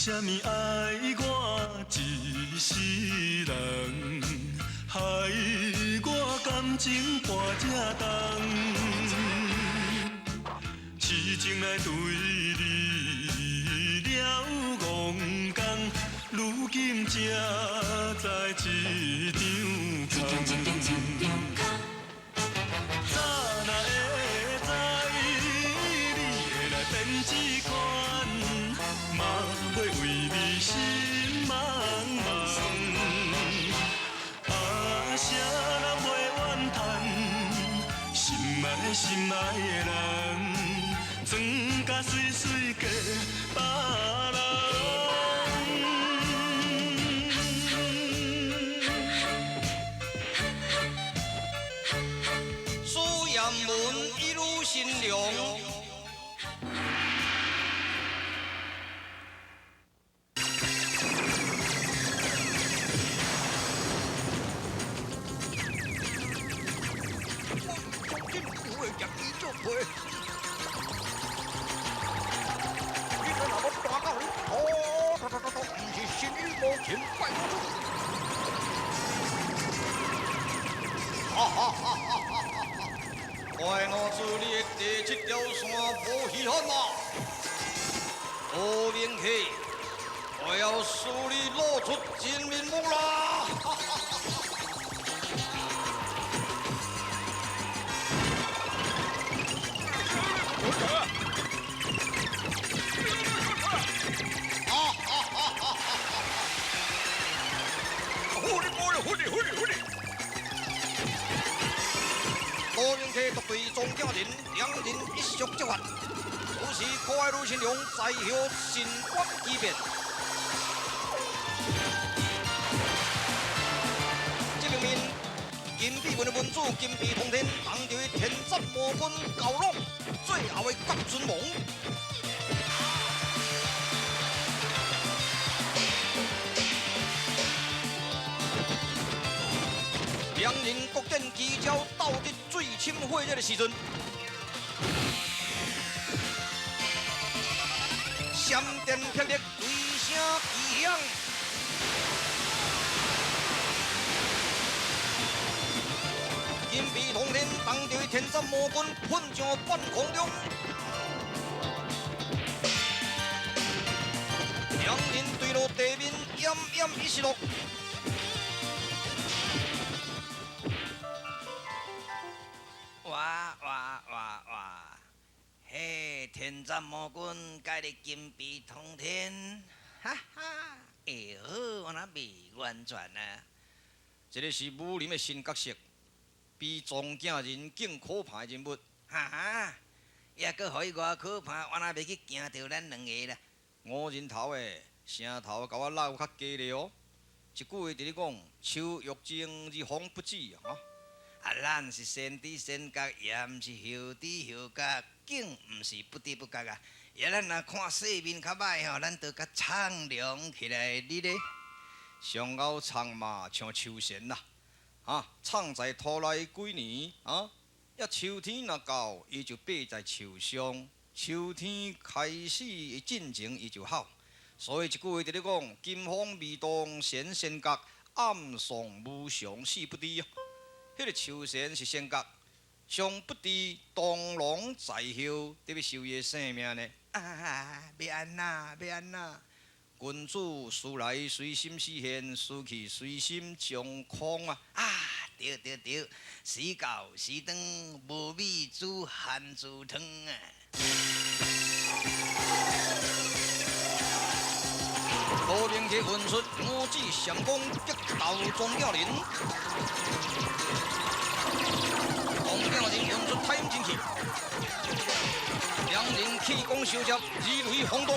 啥物愛我一世人，害我感情跋這重，痴情來對你了戇工，如今才知一場空。早若會知你會來變這款，嘛袂為你心茫茫。啊，啥人袂怨嘆，心愛心愛的人，装甲媠媠嫁別人。苏艷文一路新娘。怪我做你的第七条线无遗憾啊！罗明熙，我要使你露出真面目啦！罗明熙独对庄家人，两人一触即发。此时可爱女新娘在后神观机变。这边面金臂门的门主金臂通天，当着天斩魔君高朗，最后的角尊王。两人各展机招，斗得水深火热的时阵，闪电霹雳，雷声巨响，金臂通天，当着天斩魔君喷上半空中，两人对落地面奄奄一息咯。哇哇哇哇！嘿，天斩魔君佮你金臂通天，哈哈，会好，我若未完全啊。这个是武林的新角色，比庄稼人更可怕的人物。哈哈，抑阁予伊偌可怕，我若袂去惊著咱两个啦。五人头的声头共我落较低咧哦。一句话伫咧讲，树欲静而风不止啊。啊，咱是先知先觉，也毋是后知后觉，更毋是不知不觉啊！也咱若看世面較歹吼，咱就較敞亮起來。你咧？上敖藏嘛像秋仙啦，啊，藏在土內幾年啊，抑秋天若到，伊就爬在樹上。秋天開始進前，伊就吼。所以一句話佇咧講：金風未動，先先覺，暗喪無常，死不知啊。彼個秋仙是仙覺，尚不知東龍在後，佇欲收伊的性命呢。啊！欲按怎？欲按怎？君子思來隨心所現，思去隨心將空啊！啊！對對對，時到時當，無米煮番薯湯啊！羅明熙運出五指閃光，激鬥莊稼人。莊稼人運出太陰真氣，兩人氣功相接，如雷轟動，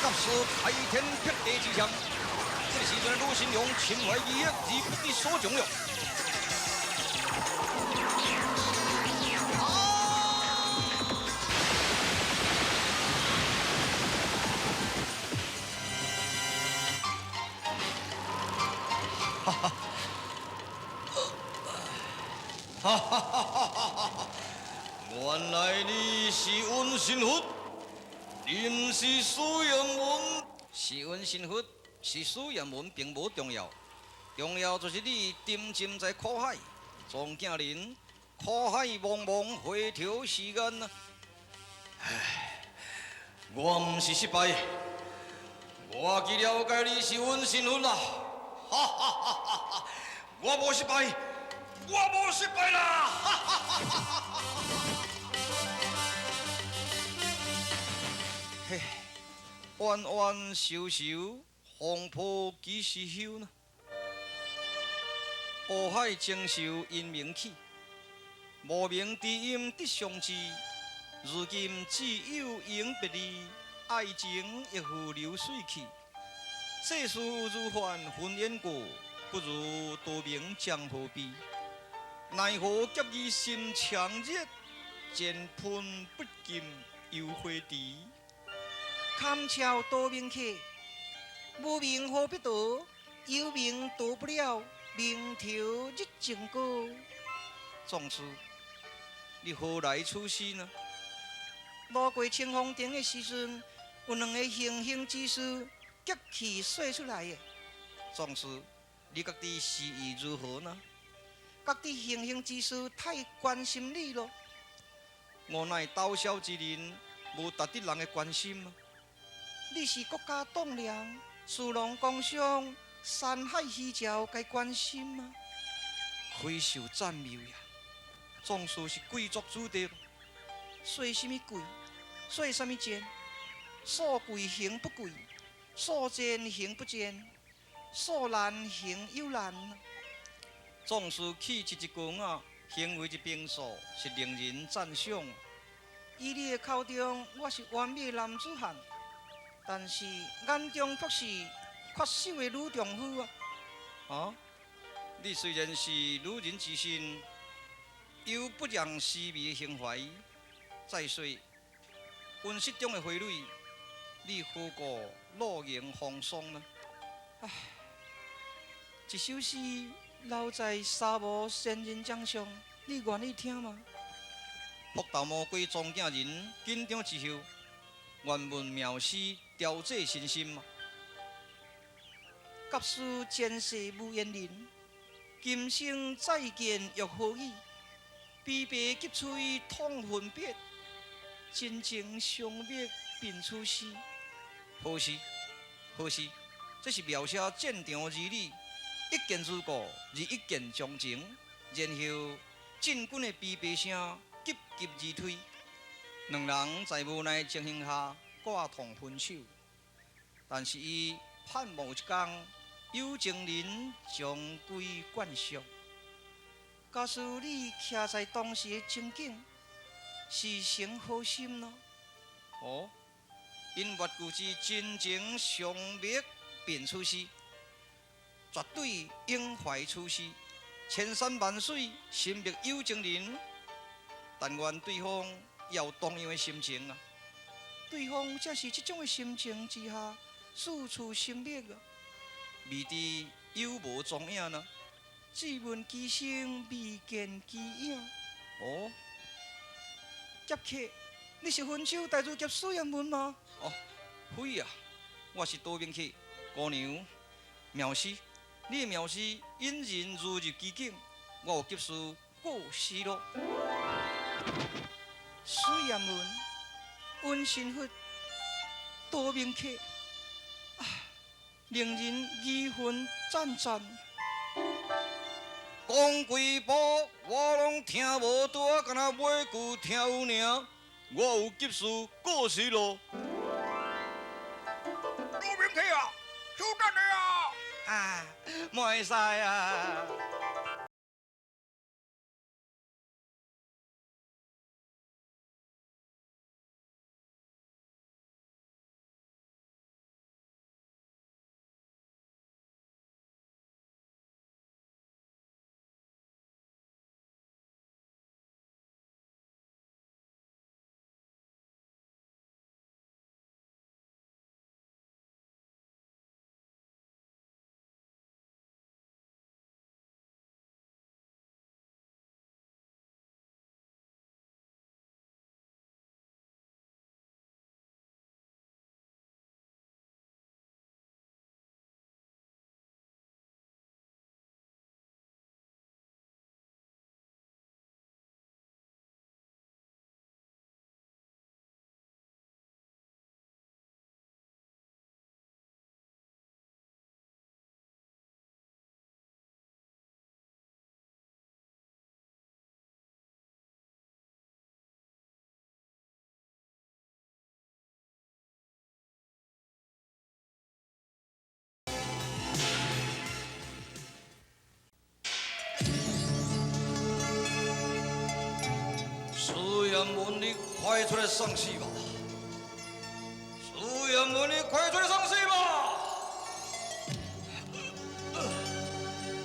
甲說開天闢地之象。這個時陣，呂新娘心懷疑惑而不知所從了。哈哈，哈哈哈哈哈！原來你是溫神佛，你毋是苏彦文，是阮神佛，是苏彦文并无重要，重要就是你沉浸在苦海，庄景林，苦海茫茫，回头是岸啊！唉，我毋是失败，我已了解你是阮神佛啦！哈哈哈哈哈！我无失败，我无失败啦！哈哈哈哈哈！嘿，冤冤仇仇，风波几时休呢？湖海情仇因明起，无名知音得相知。如今只有永别离，爱情亦付流水去。世事如幻云烟过，不如多明江河边。奈何结义心肠热，前喷不进又回池。堪笑多名客，无名何必逃？有名逃不了，明朝日情高。壮士，你何来此诗呢？路过清风亭的时阵，有两个行刑之士激气说出来的。壮士，你觉得时意如何呢？觉得行刑之士太关心你咯。我乃刀削之人，无值得人的关心吗？你是国家栋梁，士农工商，山海渔樵，该关心吗？愧受赞谬呀！壮士是贵族子弟，说什么贵？说什么贱？所贵行不贵，所贱行不贱，所难行又难。壮士气质一光啊，行为一平素，是令人赞赏。以你的口中，我是完美男子汉，但是眼中却是缺手的女丈夫啊！啊，你虽然是女人之身，又不让虚美的胸怀。再说，温室中的花蕊，你何故落英风霜呢？唉，一首诗留在沙无仙人掌上，你愿意听吗？福豆魔鬼庄景仁紧张之后，原文妙诗调剂身心嘛。甲似前世无缘人，今生再见欲何语？悲白急催痛分别，真情相觅便此时。好诗，好诗，这是描写战场儿女一见如故，而一见钟情，然后进军的悲白声急急而退，两人在无奈情形下挂痛分手。但是伊盼望有一天，有情人终归眷属。假使你徛在当时的情景，是成何心呢？哦，因越句之真情相觅便此时，绝对永怀此诗，千山万水寻觅有情人，但愿对方也有同样的心情啊！对方才是这种的心情之下，四处寻觅啊！未知有无踪影呢？只闻其声，未见其影。哦，侠客，你是分手大如侠苏彦文吗？哦，非啊，我是多明客姑娘。妙诗，你的妙诗引人如入其境，我有急事过失咯。苏彦文，温神佛，多明客，啊，令人疑魂战战。讲几步我拢听无，拄仔干焦尾句听有尔。我有急事过时咯。罗明客啊，稍等下啊！啊，袂使啊！快出来送死吧！苏彦文，你快出来送死吧！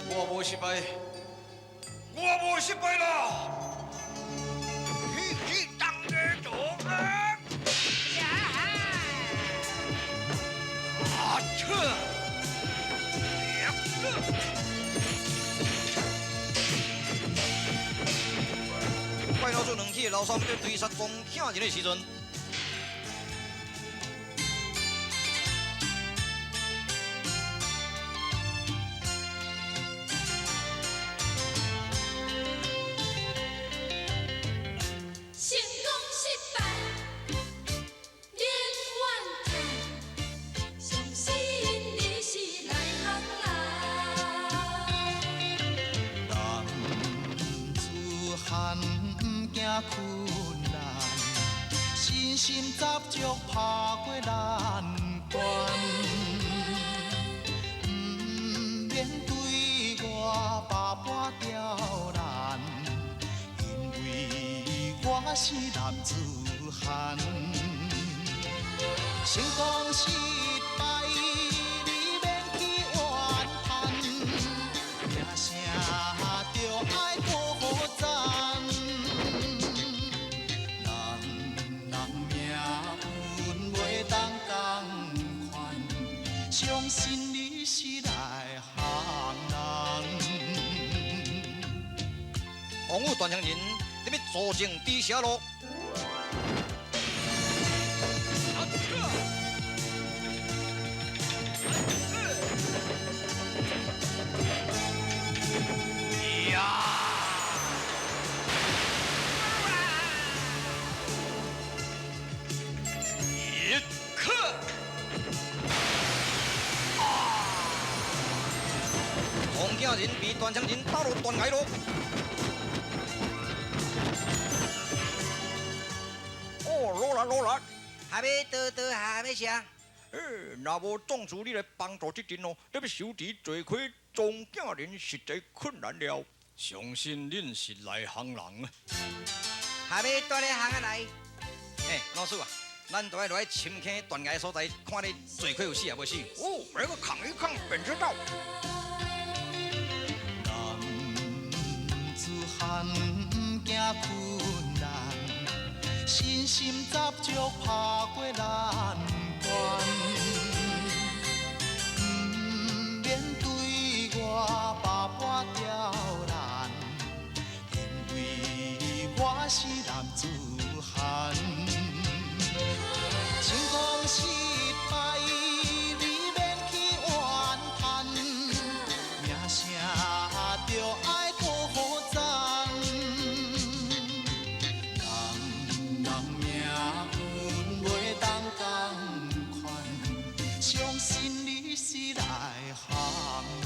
我无失败，我无失败啦！去当个做啊！啊切！怪老祖两起老三在追杀庄庆人的时阵，成功失败免怨叹，相信你是内行人。男子汉不惊困难，信心十足拍过难关。不免对我百般刁难，因为我是男子汉。成功失败，你免去怨叹，名声就爱搁赞。人人命运袂当仝款，相信你是内行人。王武断肠人伫欲坐正猪蛇路。呀！一刻！啊！王景仁被断肠人打落断崖路。哦，落来落来！还欲倒倒还欲啥？若无壮士你来帮助这阵哦，你欲收治罪魁庄景仁实在困难了。相信恁是内行人啊！还欲蹛咧行仔来？老师啊，咱就爱落去深坑断崖所在，看你罪魁有死也无死。哦，来个扛一扛，便知道。男子汉不惊困难，信心十足拍过难关。不免对我百般刁难，因为我是男子汉。成功失败，你免去怨叹，名声就爱搁赞。人人命运袂当仝款，相信你是内行人。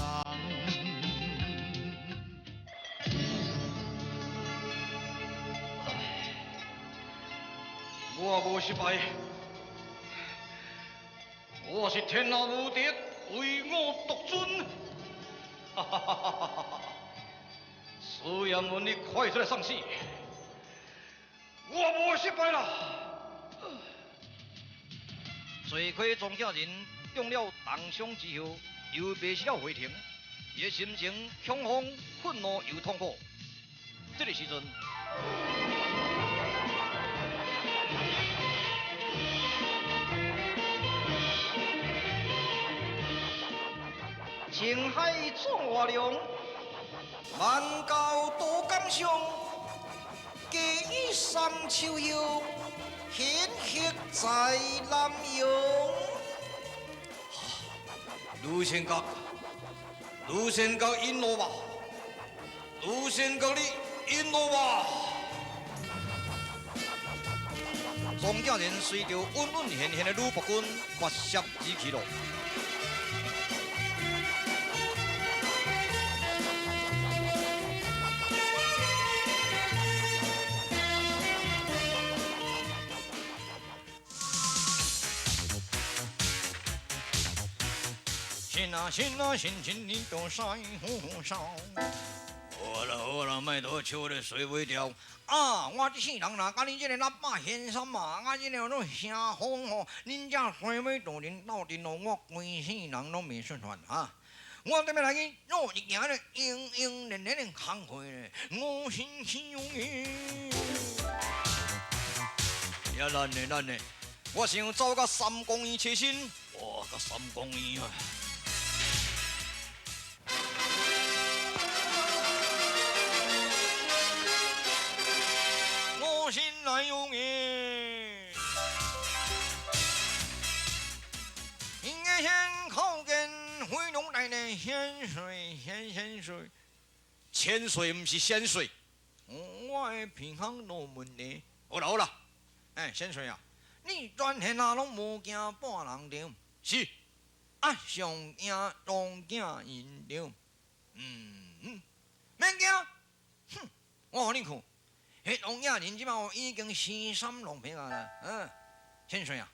我无失败，我是天下无敌，唯我独尊。哈哈哈哈哈哈！苏彦文，你快出来送死！我无失败啦！罪魁庄庆仁中了重伤之后，又迷失了回程，伊的心情恐慌、愤怒又痛苦。这个时阵，青海壮华龙，万教多感伤，家以三秋叶，显赫在南洋。卢仙阁，卢仙阁引路吧，卢仙阁你引路吧。庄景仁随着稳稳现现的鲁伯君跋涉而去咯。信啊信啊信信你到西湖上，好啦好啦，莫多笑咧，水尾条。啊！我這世人若佮你這个喇叭先生嘛，啊，這个拢声风吼，恁遮水尾大人斗阵咯，我规世人拢袂出汗哈。我踮欲来去做一件咧英英烈烈的工课咧，我心想的。呀，咱呢咱呢，我想走到三公园车身，哇，到三公园啊！我心来用的，应该先靠近回龙来的仙水，仙仙水，千岁毋是仙水，我的鼻孔落问题。好啦好啦，哎，仙水啊，你全天下拢无惊半人对？是，啊，上惊龙惊人对？嗯嗯，免惊，哼，我予你看。彼王野人这摆已经生三龙皮啊啦，嗯，千岁啊，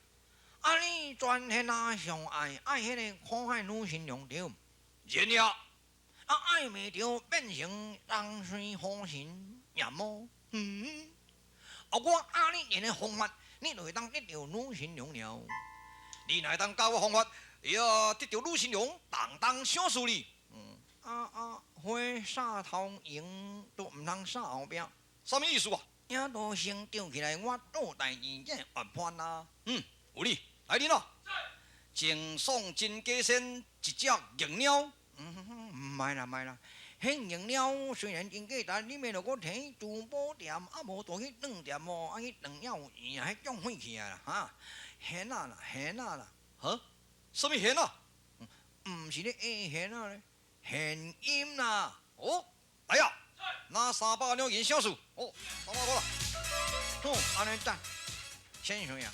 啊你全天下上爱爱彼个苦海女神娘对？然了，啊爱袂著变成人水火神也无，嗯，啊我教你一个方法，你就会当得著女神娘了。你若会当教我方法，会得著女神娘，当当赏赐你。嗯，啊啊，火煞头前都毋通煞后壁。啥物意思啊？影都先吊起来，我做代志才会判啊。嗯，有理，来人咯！赠送真假仙一只银鸟。嗯，莫啦莫啦，彼银鸟虽然真价值，你袂落阁提珠宝店，啊无带去饭店哦，啊去饭了有钱啊，彼种废去啊啦，哈！现仔啦，现仔啦，哈？啥物现仔？毋是咧下现仔咧，现金啦。哦，来啊！拿300两银小数，哦，300块啦。好，按呢等，先生啊，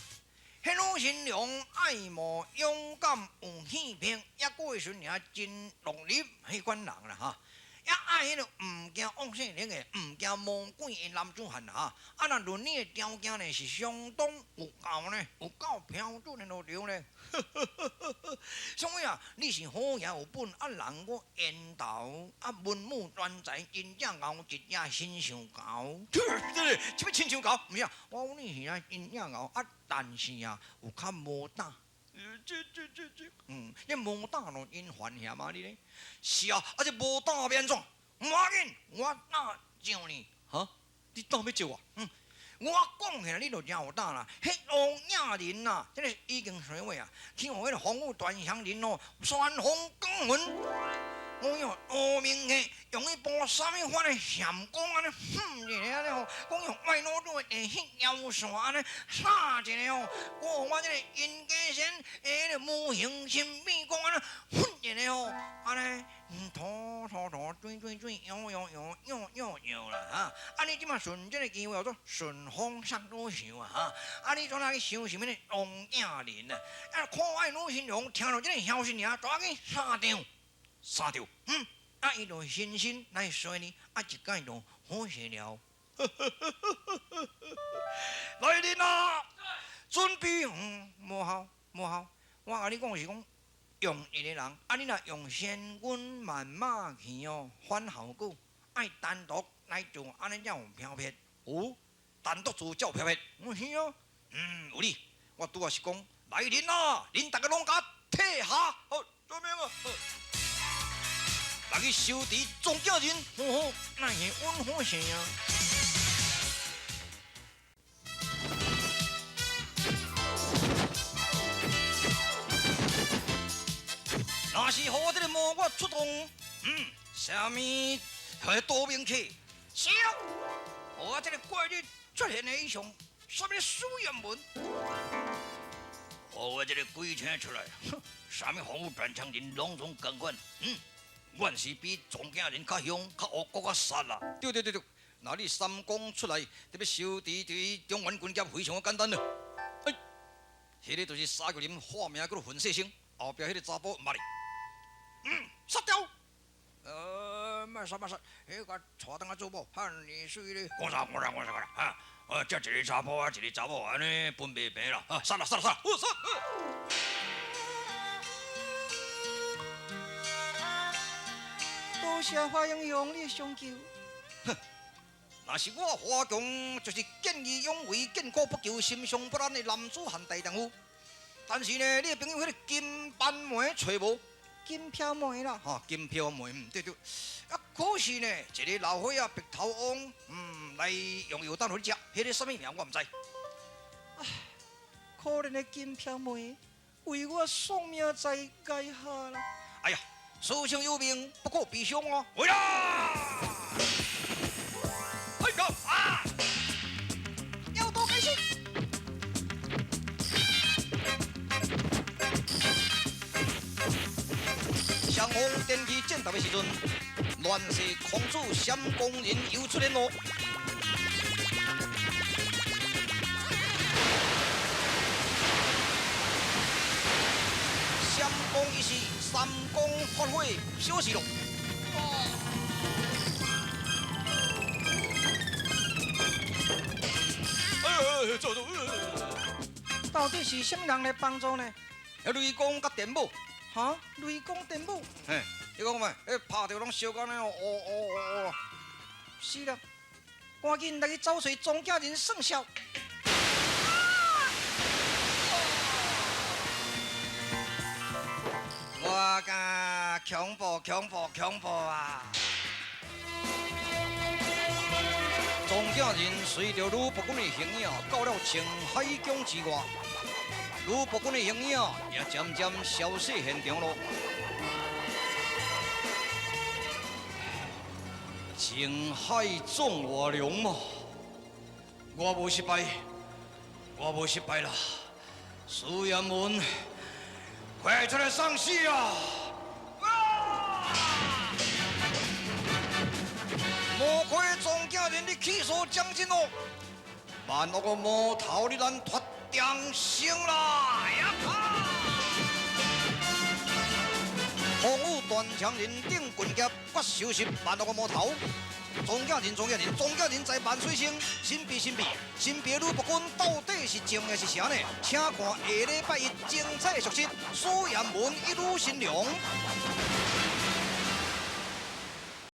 彼女新娘爱慕勇敢有气魄，抑阁会顺尔真独立彼款人啦哈。抑爱彼个毋惊恶势力的，毋惊魔鬼的男子汉哈。啊，若论你的条件呢，是相当有够呢，有够标准的路对呢。所以啊，你是好爷有本，啊人阁缘投，啊文武专才，真正𠢕一只新像猴。对对，啥物亲像猴？毋是啊，我讲你是啊真正𠢕啊，但是啊有较无胆。这这这这，嗯，你无胆就真烦险啊！你咧？是啊，啊这无胆欲按怎？无要紧，我胆照你。哈？你胆欲照我？嗯，我讲起来你就真有胆啦。彼王野人啊，这个已经衰尾啊，去予彼个风雨断肠人哦，旋风卷云。我用乌明的，用伊播啥物款的闪光按呢，哼一个按呢吼，讲用歪脑子的电线腰线按呢，杀一个吼，我我这个阴家仙的彼个无形神秘功按呢，哼一个吼，按呢，吐吐吐，水水水，摇摇摇，摇摇摇啦哈！啊，你这马顺这个机会叫做顺风上路想啊哈！啊，你怎啊去想啥物呢？王野人啊，啊，可爱女新娘听著这个消息尔，抓紧杀掉。杀掉，嗯，啊，伊就深深来随你，啊，一摆就好势了。来人啊，准备，嗯，无效，无效。我共你讲是讲用一个人，啊，你若用千军万马去哦，反效果，爱单独来做，按呢才有飘撇。哦，单独做才有飘撇。嗯，是哦。嗯，有理。我拄仔是讲，来人啊，恁逐个拢共我退下。好，做咩啊？来去收治庄稼人，好好，那是阮好势啊！若是予我这个魔法出动，嗯，啥物彼多兵器？是啊，予我这个怪力出现的以上，啥物书院门？予我这个鬼请出来，哼，啥物防御断肠人拢总仝款，嗯。阮是比庄稼人较凶、较恶、阁较杀啦。对对对对，若你三公出来，特别收治对中原军协非常简单了。哎，彼个就是三个人化名叫做混世星，后壁彼个查埔毋捌哩。嗯，杀掉。莫杀莫杀，彼个带转来做某，汉你水咧。我杀我杀我杀我杀，哈，这一个查埔啊，一个查某，按呢分袂平啦。啊，杀啦杀啦杀啦，我杀。多多谢华英雄你的相救。哼，若是我华强，就是见义勇为、见苦不求、心伤不安的男子汉大丈夫。但是呢，你的朋友彼个金斑梅揣无？金飘梅啦，哈，金飘梅，对对。啊，可是呢，一个老岁仔白头翁，来用药弹予你食，彼个啥物名我毋知。唉，可怜的金飘梅，为我丧命在崖下啦。哎呀，师生有命，不可悲伤哦。回啦！哎呀啊！要多开心。双方电器战斗的时阵，乱世公主闪光人又出现咯。闪光一时，三光发火，小事咯。哎，走走。到底是啥物人来帮助呢？雷公佮电母。哈，雷公电母。嘿，你讲嘛？彼拍著拢烧甲呢，乌乌乌乌。是啦，赶紧来去找揣庄稼人算数。我敢恐怖恐怖恐怖啊！庄稼人随著吕伯君的形影到了青海疆之外，吕伯君的形影也渐渐消失现场咯。青海壮我龙嘛，我无失败，我无失败啦！苏彦文，快出来送死啊！魔鬼庄稼人，你气数将尽咯！万恶个魔头，你难脱重生啦！呀哈！风雨断肠人顶棍剑，决收拾万恶个魔头。庄稼人，庄稼人，庄稼人在万水深，神秘神秘，神秘的吕伯君到底是正还是邪呢？请看下礼拜一精彩的消息，苏彦文一女新娘。